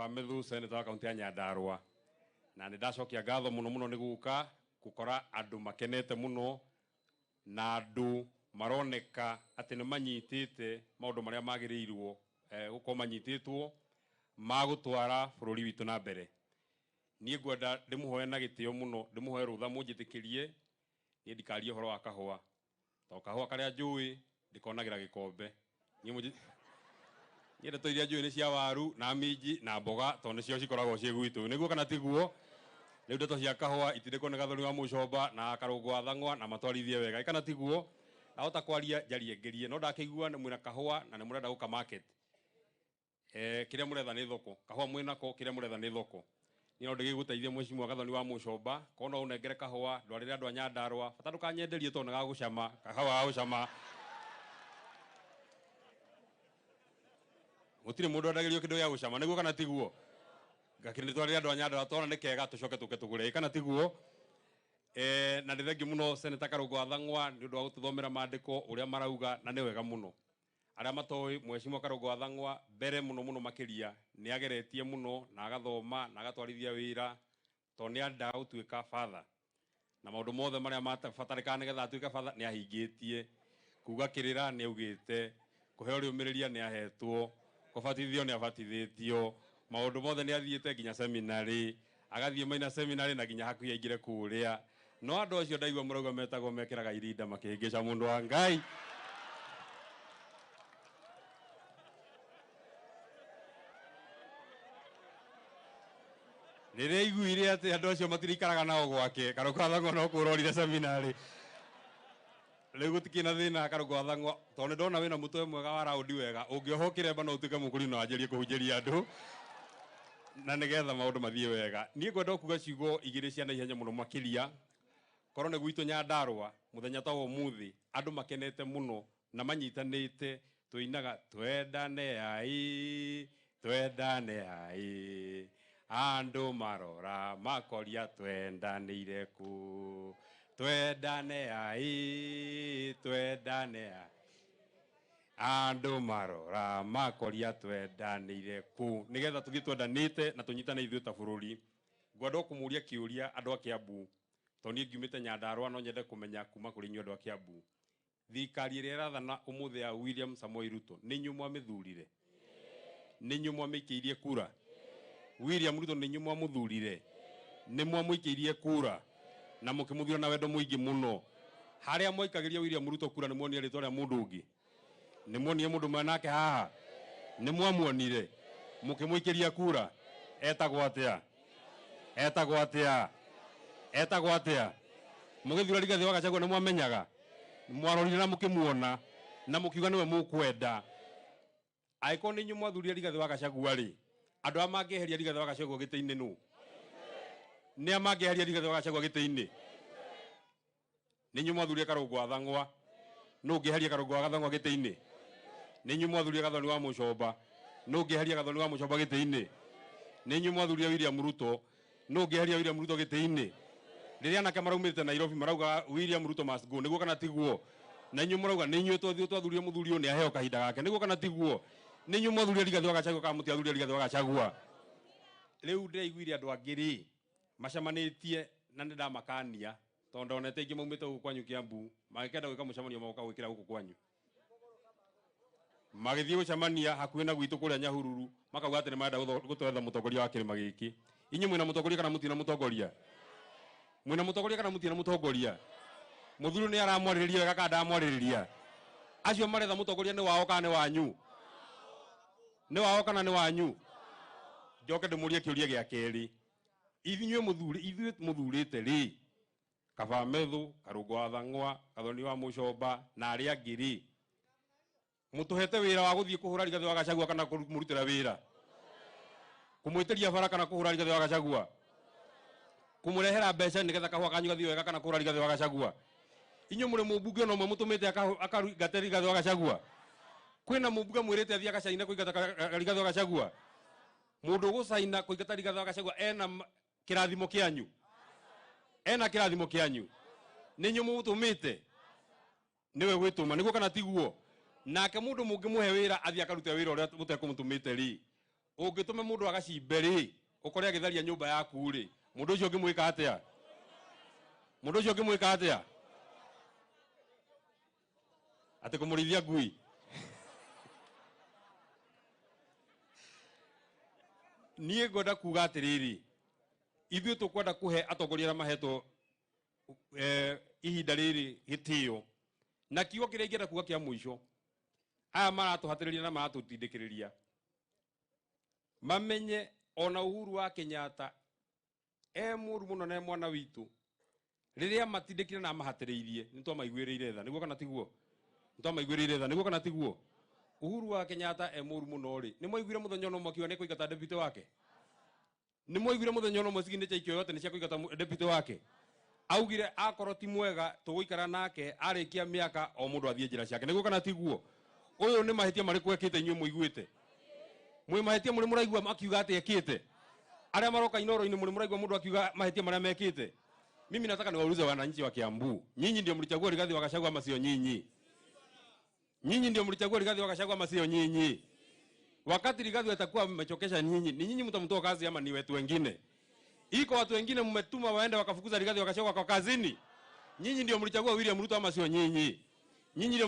Kaba Methu, senator wa kaunti ya Nyandarua. Na nĩ ndacokia ngatho mũno mũno nĩ gũka gũkora andũ makenete mũno na andũ maroneka atĩ nĩ manyitĩte maũndũ marĩa magĩrĩirwo gũkorwo manyitĩtwo ma gũtwara bũrũri witũ na mbere. Niĩ ngwenda ndĩmũhoe na gĩtĩo mũno, ndĩmũhoe rũtha mũnjĩtĩkĩrie niĩ ndikarie ũhoro wa kahũa, tondũ kahũa karĩa njũĩ ndĩkonagĩra gĩkombe. Niĩ ndeto iria njũĩ nĩ cia waru na minji na mboga, tondũ nĩcio cikoragwo ciĩ gwitũ. Nĩguo kana tiguo? Rĩu ndeto cia kahũa itindĩkwo nĩ Gathoni wa Mũcomba na Karũngũ wa Thang'wa na matwarithie wega. Ĩ kana tiguo? Ndahota kwaria njarie ngerie, no ndakĩigua nĩ mwĩna kahũa na nĩ mũrenda gũka market. Kĩrĩa mũretha nĩ thoko. Kahũa mwĩnako, kĩrĩa mũretha nĩ thoko. Niĩ no ndĩgĩgũteithie Mheshimiwa Gathoni wa Mũcomba, korwo no ũnengere kahũa, ndwarĩre andũ a Nyandarua, bata ndũkanyenderie tondũ nĩ gagũcama, kahũa gagũcama. Gũtirĩ mũndũ endagĩrio kĩndũ gĩa gũcama, nĩguo kana tiguo? Ngakĩnĩtwarĩre andũ a Nyandarua, twona nĩ kega tũcoke tũke tũgũre, ĩ kana tiguo? Na nĩ thengiũ mũno Senator Karũngũ wa Thang'wa nĩ ũndũ wa gũtũthomera maandĩko ũrĩa marauga, na nĩ wega mũno. Arĩa matoĩ Mheshimiwa Karũngũ wa Thang'wa mbere mũno mũno makĩria nĩ ageretie mũno na agathoma na agatwarithia wĩra tondũ nĩ endaga gũtuĩka father, na maũndũ mothe marĩa mabatarĩkaga nĩgetha atuĩke father nĩ ahingĩtie. Kuga kĩrĩra nĩ augĩte, kũheo rĩũmĩrĩria nĩ ahetwo, kũbatithio nĩ abatithĩtio, maũndũ mothe nĩ athiĩte nginya seminary, agathiĩ maina seminary na nginya hakuhĩ aingĩre kũrĩa. No andũ acio ndaigua mũrauga metagwo mekĩraga irinda makĩhĩngĩca mũndũ wa Ngai. Rĩrĩa aiguire atĩ andũ acio matirikaraga nao gwake, Karũngũ wa Thang'wa no kũrorire seminary. Rĩu gũtikĩ na thĩna Karũngũ wa Thang'wa, tondũ nĩ ndona wĩna mũtwe mwega wa raũndi wega, ũngĩohwo kĩremba no ũtuĩke mũkũrinũ na wanjĩrĩrie kũhunjĩria andũ na nĩgetha maũndũ mathiĩ wega. Niĩ ngwenda kuga ciugo igĩrĩ cia naihenya mũno makĩria, korwo nĩ gwitũ Nyandarua mũthenya ta wa ũmũthĩ, andũ makenete mũno na manyitanĩte, tũinaga twendane ai, twendane ai, andũ marora makoria twendanĩire kũ, twendane ai, twendane ai, andũ marora makoria twendanĩire kũ, nĩgetha tũthiĩ twendanĩte na tũnyitane ithuĩ ta bũrũri. Ngwenda kũmũria kĩũria andũ a Kiambu, tondũ niĩ ngiumĩte Nyandarua no nyende kũmenya kuma kũrĩ inyuĩ andũ a Kiambu. Thirikari ĩrĩa ĩrathana ũmũthĩ ya William Samoei Ruto nĩ inyuĩ mwamĩthurire? Nĩ inyuĩ mwamĩikĩirie kura? William Ruto nĩ inyuĩ mwamũthurire? Nĩ mwamũikĩirie kura na mũkĩmũthura na wendo mũingĩ mũno? Harĩa mwaikagĩria William Ruto kura nĩ muonire rĩtwa rĩa mũndũ ũngĩ? Nĩ muonire mũndũ mwena nake haha? Nĩ mwamuonire mũkĩmũikĩria kura? Etagwo atĩa? Etagwo atĩa? Etagwo atĩa? Mũgĩthura Rigathĩ wa Gachagua nĩ mwamenyaga? Mwarorire na mũkĩmuona na mũkiuga nĩwe mũkwenda. Angĩkorwo nĩ inyuĩ mwathurire Rigathĩ wa Gachagua rĩ, andũ arĩa mangĩeheria Rigathĩ wa Gachagua gĩtĩ-inĩ nũ? Nĩ a mangĩeheria Rigathĩ wa Gachagua gĩtĩ-inĩ? Nĩ inyuĩ mwathurire Karũngũ wa Thang'wa. Nũ ũngĩeheria Karũngũ wa Thang'wa gĩtĩ-inĩ? Nĩ inyuĩ mwathurire Gathoni wa Mũcomba. Nũ ũngĩeheria Gathoni wa Mũcomba gĩtĩ-inĩ? Nĩ inyuĩ mwathurire William Ruto. Nũ ũngĩeheria William Ruto gĩtĩ-inĩ? Rĩrĩa anake maraumĩte Nairobi marauga William Ruto must go, nĩguo kana tiguo? Na inyuĩ mũrauga nĩ inyuĩ twathurire mũthuri ũyũ nĩ aheo kahinda gake, nĩguo kana tiguo? Nĩ inyuĩ mwathurire Rigathĩ wa Gachagua kana mũtiathurire Rigathĩ wa Gachagua? Rĩu ndĩraiguire andũ angĩ rĩ macemanĩtie na nĩ ndamakania tondũ ndonete aingĩ maumĩte gũkũ kwanyu Kiambu magĩkenda gwĩka mũcemanio magoka gwĩkĩra gũkũ kwanyu, magĩthiĩ gũcemania hakuhĩ na gwitũ kũrĩa Nyahururu, makauga atĩ nĩ marenda gũtwetha mũtongoria wa kĩrĩma gĩkĩ. Inyuĩ mwĩna mũtongoria kana mũtirĩ na mũtongoria? Mwĩna mũtongoria kana mũtirĩ na mũtongoria? Mũthuri nĩ aramwarĩrĩria wega kana ndaramwarĩrĩria? Acio maretha mũtongoria nĩ wao kana nĩ wanyu? Nĩ wao kana nĩ wanyu? Njoke ndĩmũrie kĩũria gĩa kerĩ. Inyuĩ mũthuri, ithuĩ mũthurĩte rĩ, Kaba Methu, Karũngũ wa Thang'wa, Gathoni wa Mũcomba na arĩa angĩ rĩ, mũtũhete wĩra wa gũthiĩ kũhũra Rigathĩ wa Gachagua kana kũmũrutĩra wĩra? Kũmwĩtĩria bara kana kũhũra Rigathĩ wa Gachagua? Kũmũrehera mbeca nĩgetha kahũa kanyu gathiĩ wega kana kũhũra Rigathĩ wa Gachagua? Inyuĩ mũrĩ mũmbunge ona ũmwe mũtũmĩte akaingate Rigathĩ wa Gachagua? Kwĩna mũmbunge mwĩrĩte athiĩ agacaine kũingata Rigathĩ wa Gachagua? Mũndũ ũgũcaina kũingata Rigathĩ wa Gachagua ena kĩrathimo kĩanyu? Ena kĩrathimo kĩanyu? Nĩ inyuĩ mũmũtũmĩte? Nĩwe gwĩtũma, nĩguo kana tiguo? Nake mũndũ mũngĩmũhe wĩra athiĩ akarute wĩra ũrĩa mũtekũmũtũmĩte rĩ, Ũngĩtũme mũndũ agacimbe rĩ, ũkore agĩtharia nyũmba yaku rĩ, mũndũ ũcio ũngĩmwĩka atĩa? Mũndũ ũcio ũngĩmwĩka atĩa? Atĩ kũmũrĩithia ngui. Niĩ ngwenda kuga atĩrĩrĩ, ithuĩ tũkwenda kũhe atongoria arĩa mahetwo ihinda rĩrĩ gĩtĩo. Na kiugo kĩrĩa ingĩenda kuga kĩa mũico, aya maratũhatĩrĩria na maratũtindĩkĩrĩria mamenye ona Uhuru wa Kenyatta e mũru mũno na e mwana witũ, rĩrĩa matindĩkire na mahatĩrĩirie nĩ twamaiguĩrĩire tha, nĩguo kana tiguo? Nĩ twamaiguĩrĩire tha, nĩguo kana tiguo? Uhuru wa Kenyatta e mũru mũno rĩ, nĩ mwaiguire mũthenya ũmwe akiuga nĩ kũingata deputy wake? Nĩ mwaiguire mũthenya ũmwe signature ikĩoywo atĩ nĩ cia kũingata deputy wake? Augire akorwo ti mwega tũgũikara nake arĩkia mĩaka o mũndũ athiĩ njĩra ciake, nĩguo kana tiguo? Ũyũ nĩ mahĩtia marĩkũ ekĩte inyuĩ mũiguĩte? Mwĩ mahĩtia mũrĩ mũraigua makiuga atĩ ekĩte? Arĩa maroka Inooro-inĩ mũrĩ mũraigua mũndũ akiuga mahĩtia marĩa mekĩte? Mimi nataka niwaulize wananchi wa Kiambu, nyinyi ndio mlichagua Rigathi wa Gachagua ama sio nyinyi? Nyinyi ndio mlichagua Rigathi wa Gachagua ama sio nyinyi? Wakati Rigathi atakuwa mmechokesha nyinyi, ni nyinyi mtamtoa kazi ama ni wetu wengine? Iko watu wengine mmetuma waende wakafukuza Rigathi wa Gachagua kwa kazini? Nyinyi ndio mlichagua William Ruto ama sio nyinyi? Nyinyi ndio